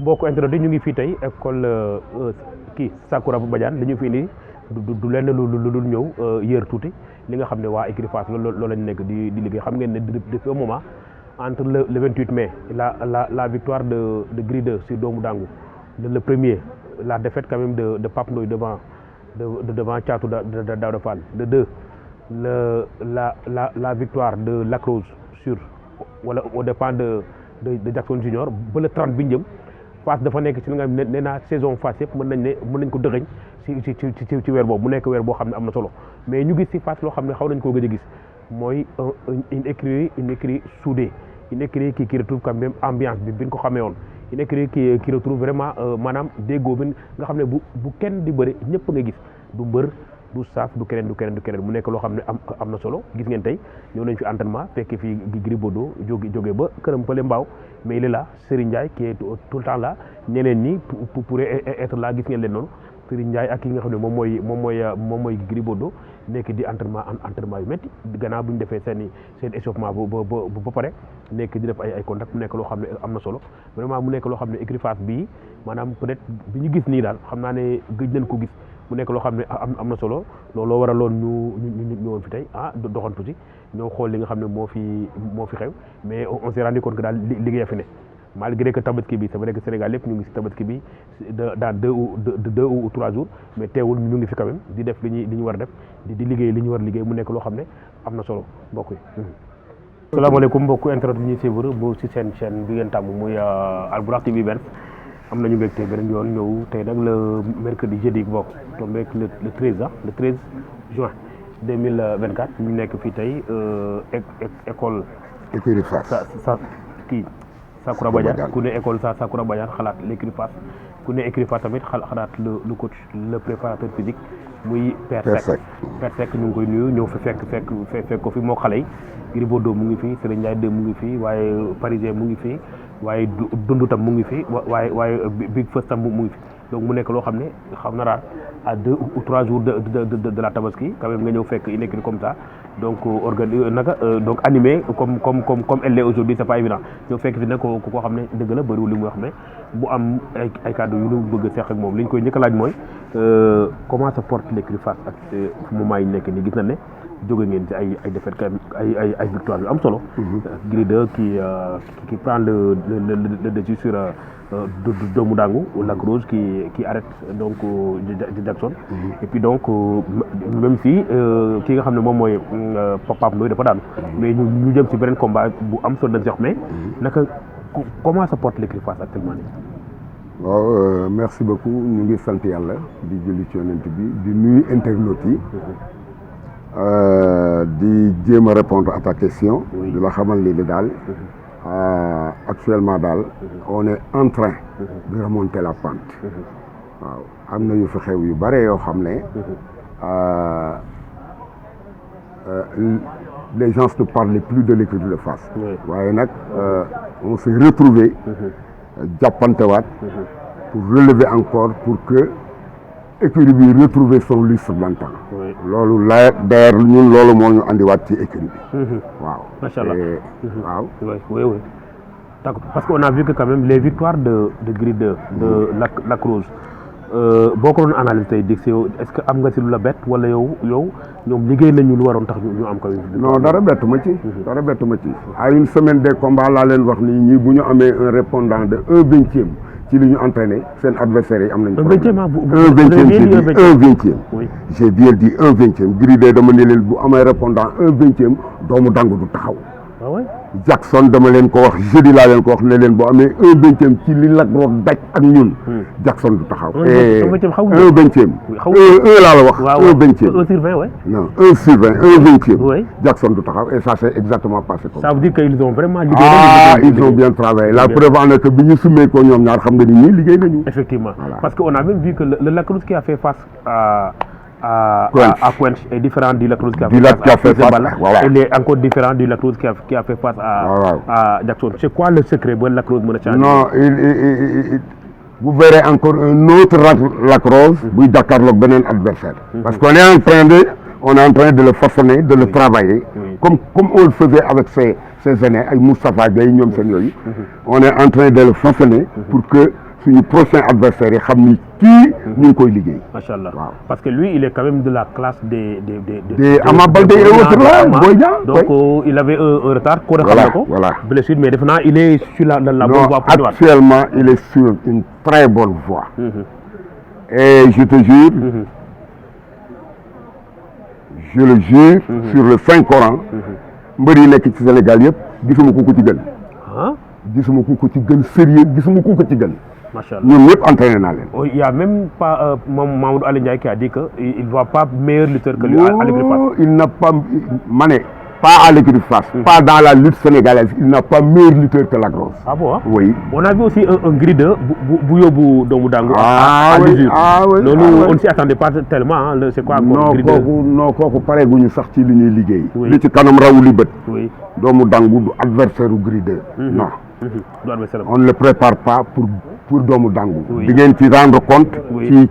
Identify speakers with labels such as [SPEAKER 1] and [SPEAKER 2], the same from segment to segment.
[SPEAKER 1] mbokk internet ñu ngi fii tey école kii Sakoura Badiane li ñu fi indi du lenn lu ñëw yër tuuti li nga xam ne waa écurie Fass loolu lañ nekk di liggéey xam ngeen ne depuis un moment entre le 28 mai la victoire de Gris 2 sur Doomu Dangu le premier la défaite quand même de Pape Ndoye devant Thiatou Daouda Fall de deux la victoire de Lac Rose sur wala au dépend de Jackson Junior ba le 30 bi jëm Fass dafa nekk ci li nga xam ne nee naa saison Fass yëpp mën nañ ko dëxëñ ci weer boobu mu nekk weer boo xam ne am na solo mais ñu gis ci Fass loo xam ne xaw nañ koo gëj a gis mooy une écurie soudée une écurie qui retrouve quand même ambiance bi ñu ko xamee woon une écurie qui retrouve vraiment maanaam déggoo bi nga xam ne bu kenn di bëri ñëpp nga gis du mbër du saaf du keneen mu nekk loo xam ne am na solo gis ngeen tey ñëw nañ fi entraînement fekk fii Gris Bordeaux jóge ba këram fële mbaaw mais il est là Serigne Ndiaye qui est tout le temps là ñeneen ñi pourrait être là gis ngeen leen noonu Serigne Ndiaye ak ki nga xam ne moom mooy Gris Bordeaux nekk di entraînement yu métti gannaaw bu ñu defee seen échauffement ba pare nekk di def ay contact mu nekk loo xam ne am na solo vraiment mu nekk loo xam ne écurie Fass bii maanaam peut-être bi ñu gis nii daal xam naa ne gëj nañ ko gis mu nekk loo xam ne am na solo looloo waraloon ñu ñëwoon fi tey doxantu ci ñoo xool li nga xam ne moo fi xew mais on s'est rendu compte que daal liggéey fi ne malgré que tabaski bi c'est vrai que Sénégal lépp ñu ngi si tabaski bi dans deux ou trois jours mais teewul ñu ngi fi quand même di def li ñu war a def di liggéey li ñu war a liggéey mu nekk loo xam ne am na solo mbokk yi. salaamaaleykum mbokku internet yi ñuy suivre bu si seen chaîne bi ngeen tàmm muy Albourakh TV benn am nañu mbégte beneen yoon ñëw tey nag le mercredi jeudi bokk tombé le 13 juin 2024 ñu nekk fii tey école.
[SPEAKER 2] écurie Fass
[SPEAKER 1] kii Sakoura Badiane ku ne école Sakoura Badiane xalaat l'écurie Fass ku ne écurie Fass tamit xalaat le coach le préparateur physique muy Père Seck ñu ngi koy nuyu ñëw fi fekk ko fi moo xale yi Gris Bordeaux mu ngi fi Serigne Ndiaye 2 mu ngi fi waaye Parisien mu ngi fi waaye Dundu tam mu ngi fi waaye Big First tam mu ngi fi donc mu nekk loo xam ne xam na raar à 2 ou 3 jours de la tabaski quand même nga ñëw fekk une équipe comme ça donc donc animé comme elle l'est aujourd'hui c'est pas évident ñëw fekk fi nag koo xam ne dëgg la bëriwul li muy wax mais bu am ay kàddu yu ñu bëgg a seq ak moom li ñu koy njëkk a laaj mooy comment se porte l'écurie Fass ak moment yi nekk nii gis na ne jóge ngeen ci ay défaite ay victoire yu am solo. Gris 2 qui prend le dessus sur Doomu Dangu Lac Rose qui arrête donc Jackson. Et puis donc même si ki nga xam ne moom mooy Pape Ndoye dafa daanu. mais ñu jëm ci beneen combat bu am solo dañ si wax mais naka comment se porte l'écurie Fass actuellement nii.
[SPEAKER 2] waaw merci beaucoup ñu ngi sant yàlla di julli ci yonent bi di nuyu internautes yi. di jéem a répondre à ta question. di la xamal ni daal actuellement daal on est en train de remonter la pente. waaw am na yu fi xew yu bare yoo xam ne les gens ne parlaient plus de l'écurie de Fass. waaye nag on s'est retrouvé jàppantewaat pour relever encore pour que écurie bi retrouver son lustre d'antan. loolu la d'ailleurs ñun loolu moo ñu andiwaat ci écurie bi. waaw
[SPEAKER 1] macha allah
[SPEAKER 2] waaw.
[SPEAKER 1] oui d'accord parce qu'on a vu que quand même les victoires de Gris 2 de Lac Rose boo ko doon analyse tey dig si yow est-ce que am nga si lu la bett wala yow ñoom liggéey nañu lu waroon tax ñu am ko.
[SPEAKER 2] non dara bettu ma ci. à une semaine des combats laa leen wax nii ñii bu ñu amee un répondant de 1/20 ci li ñu entraîné seen adversaires yi am nañu. un vingtième j'ai bien dit 1/20 Gris 2 dama ne leen bu amee répondant 1/20 Doomu Dangu du taxaw.
[SPEAKER 1] ouais.
[SPEAKER 2] Jackson dama leen ko wax jeudi laa leen ko wax ne leen boo amee 1/20 ci li Lac Rose daj ak ñun. Jackson du taxaw. 1/20 laa la wax. 1/20
[SPEAKER 1] 1 sur 20 ouais.
[SPEAKER 2] non 1 sur 20 1/20.
[SPEAKER 1] Oui.
[SPEAKER 2] Jackson du taxaw et ça c'est exactement passé comme ça.
[SPEAKER 1] Ça veut dire qu'ils ont vraiment
[SPEAKER 2] ils ont bien travaillé. La preuve en est que bi ñu sumee ko ñoom ñaar xam nga ni ñii liggéey nañu.
[SPEAKER 1] Effectivement.
[SPEAKER 2] Voilà.
[SPEAKER 1] Parce qu'on a même vu que le Lac Rose qui a fait face à Quench est différent du Lac Rose qui a fait face à voilà. Il est encore différent du Lac Rose qui a fait face à Jackson. C'est quoi le secret pour Lac Rose mën a changer?
[SPEAKER 2] Non, vous verrez encore un autre Lac Rose buy jàkkaarloog beneen adversaire. Parce qu'on est en train de le façonner, de le travailler, comme on le faisait avec ces aînés, avec Moustapha Gueye, ñoom seen yooyu. On est en train de le façonner pour que suñu prochain adversaire yi xam ni kii ñu ngi koy liggéey.
[SPEAKER 1] Machallah. Parce que lui, il est quand même de la classe des
[SPEAKER 2] Ama Baldé et autres là, Boy Niang.
[SPEAKER 1] Donc il avait un retard.
[SPEAKER 2] Voilà.
[SPEAKER 1] Blessure, mais maintenant il est sur la bonne voie pour droite.
[SPEAKER 2] Actuellement, il est sur une très bonne voie. Et je te jure, je le jure sur le Saint-Coran, mbër yi nekk ci Sénégal yëpp gisuma ku ko ci gën. gisuma ku ko ci gën sérieux, gisuma ku ko ci gën. Ñoom ñëpp entraîné naa leen.
[SPEAKER 1] Il y a même pas Mamadou Ali Ndiaye qui a dit que il ne voit pas meilleur lutteur que lui à l'écurie Fass.
[SPEAKER 2] Il n'a pas pas à l'écurie Fass, pas dans la lutte sénégalaise, il n'a pas meilleur lutteur que Lac Rose.
[SPEAKER 1] Ah bon?
[SPEAKER 2] Oui.
[SPEAKER 1] On a vu aussi un Gris 2 bu yóbbu doomu Dangu à 18. On ne s'y attendait pas tellement, hein. C'est quoi encore Gris 2?
[SPEAKER 2] Non, kooku pare guñu sax ci li ñuy liggéey. Li ci kanam rawu li bët. Doomu Dangu du adversaire u Gris 2. Non. On ne le prépare pas pour doomu Dangu. Di ngeen ci rendre compte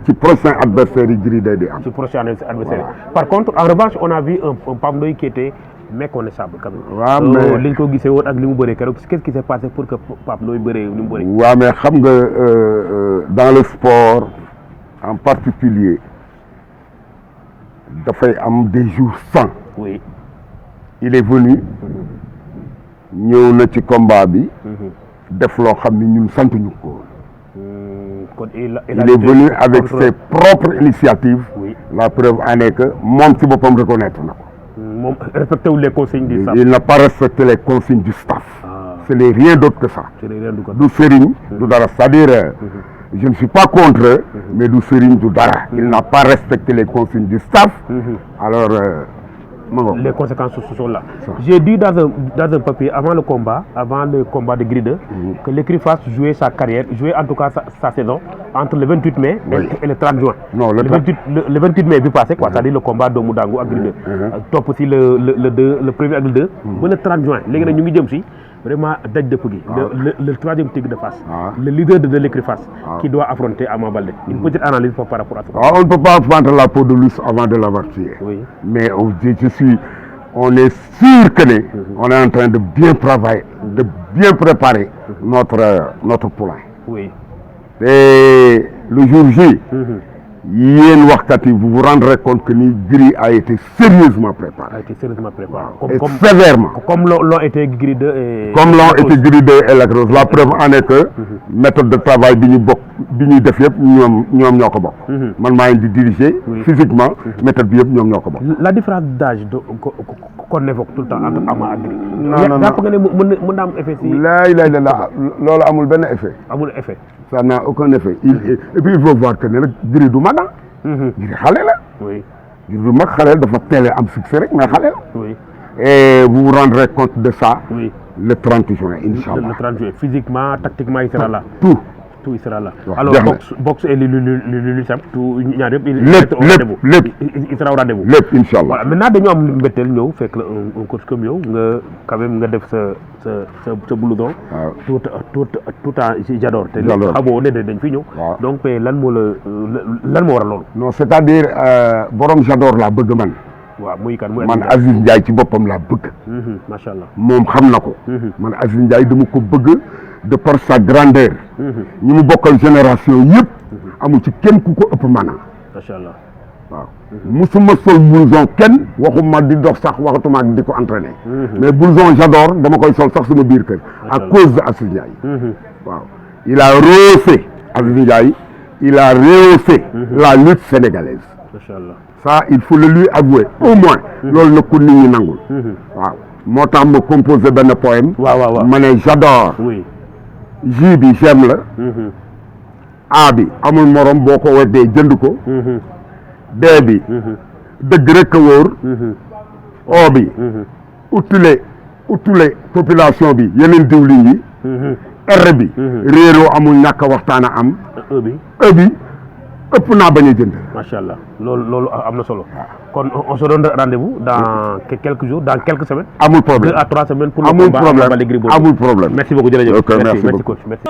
[SPEAKER 2] ci prochain adversaire yi Gris 2 di am.
[SPEAKER 1] Ci prochain adversaire. Par contre, en revanche, on a vu un Pape Ndoye qui était méconnaissable quand même.
[SPEAKER 2] Mais
[SPEAKER 1] li ñu ko gisee woon ak li mu bëree keroog qu'est-ce qui s'est passé pour que Pape Ndoye bëree ni mu bëree.
[SPEAKER 2] waaw mais xam nga dans le sport en particulier dafay am des jours sans.
[SPEAKER 1] Oui.
[SPEAKER 2] Il est venu ñëw na ci combat bi. def loo xam ni ñun santuñu ko. Il est venu avec ses propres initiatives. Oui. La preuve en est que moom ci boppam reconnaître na ko.
[SPEAKER 1] Moom respecté les consignes du staff.
[SPEAKER 2] Il n'a pas respecté les consignes du staff. Ce n'est rien d'autre que ça. Du sëriñ du dara, c'est-à-dire je ne suis pas contre eux, mais du sëriñ du dara. Il n'a pas respecté les consignes du staff. Alors
[SPEAKER 1] les conséquences sont là. J'ai dit dans un papier avant le combat de Gris 2, que l'écurie Fass jouait sa carrière, jouait en tout cas sa saison entre le 28 mai et le 30 juin.
[SPEAKER 2] Non,
[SPEAKER 1] le 28 mai bi passé quoi, c'est-à-dire le combat de Moudango ak Gris 2. Top aussi le premier ak le 2 ba le 30 juin. Léegi nag ñu ngi jëm si vraiment daj dëpp gi. Le troisième tigre de Fass. Le leader de l'écurie Fass qui doit affronter Ama Baldé. Une petite analyse par rapport à ça.
[SPEAKER 2] On ne peut pas prendre la peau de l'ours avant de l'avoir tué.
[SPEAKER 1] Oui.
[SPEAKER 2] Mais on est sûr que on est en train de bien travailler, de bien préparer notre poulain.
[SPEAKER 1] Oui.
[SPEAKER 2] Et le jour J, yéen waxkat yi vous vous rendrez compte que ni Gris a été sérieusement préparé. Sévèrement.
[SPEAKER 1] Comme l'ont été Gris 2 et...
[SPEAKER 2] Comme l'ont été Gris 2 et Lac Rose. La preuve en est que méthode de travail bi ñuy def yëpp ñoom ñoo ko bokk. Man maa ngi di diriger physiquement méthode bi yëpp ñoom ñoo ko bokk.
[SPEAKER 1] La différence d'âge qu'on évoque tout le temps entre Ama ak Gris.
[SPEAKER 2] Non.
[SPEAKER 1] Jàpp nga ne mën na am effet si.
[SPEAKER 2] Loolu amul benn effet.
[SPEAKER 1] Amul effet.
[SPEAKER 2] Ça n'a aucun effet. Et puis il faut voir que nag Gris du mag Gris xale la.
[SPEAKER 1] Oui.
[SPEAKER 2] Gris du mag xale dafa teel am succès rek mais xale la.
[SPEAKER 1] Oui.
[SPEAKER 2] Et vous vous rendrez compte de ça.
[SPEAKER 1] Oui.
[SPEAKER 2] Le 30 juin, Inch'Allah.
[SPEAKER 1] Le 30 juin. Physiquement, tactiquement, il sera là.
[SPEAKER 2] Tout
[SPEAKER 1] il sera là. Alors, boxe et le simple, il y a il sera au rendez-vous.
[SPEAKER 2] Inch'Allah.
[SPEAKER 1] Voilà. Maintenant, nous avons fait un coach comme vous, quand même, nous avons fait ce blouson. Tout en j'adore. Donc,
[SPEAKER 2] non, c'est-à-dire, borom j'adore la bëgg man. Man Aziz Ndiaye ci boppam laa bëgg.
[SPEAKER 1] Macha Allah.
[SPEAKER 2] Moom xam na ko. Man Aziz Ndiaye dama ko bëgg de par sa grandeur. ñi mu bokkal génération yëpp. amu ci kenn ku ko ëpp maanaam.
[SPEAKER 1] Macha Allah.
[SPEAKER 2] waaw musuma sol blouson kenn waxuma di dox sax waxatuma di ko entraîner. mais blouson j'adore dama koy sol sax sama biir kër. à cause de Aziz Ndiaye. waaw il a rehaussé Aziz Ndiaye il a rehaussé la lutte sénégalaise.
[SPEAKER 1] Macha Allah.
[SPEAKER 2] Ça il faut le lui avouer au moins loolu na ko nit ñi nangul waaw moo tax ma composé benn poème.
[SPEAKER 1] waaw
[SPEAKER 2] ma ne j'adore.
[SPEAKER 1] oui.
[SPEAKER 2] J bi j'aime la. A bi amul morom boo ko weddee jënd ko. B bi. dëgg rek a wóor. O bi. utile population bi yeneen diwlin yi. R bi. réeroo amul ñàkk waxtaan a am. E bi ëpp naa bañ a jënd.
[SPEAKER 1] macha allah loolu am na solo. kon on se donne rendez-vous dans quelques jours, dans quelques semaines.
[SPEAKER 2] amul problème
[SPEAKER 1] 2 à 3 semaines pour le
[SPEAKER 2] amul
[SPEAKER 1] combat
[SPEAKER 2] problème amul problème.
[SPEAKER 1] merci beaucoup jërëjëf.
[SPEAKER 2] ok merci beaucoup.
[SPEAKER 1] coach merci.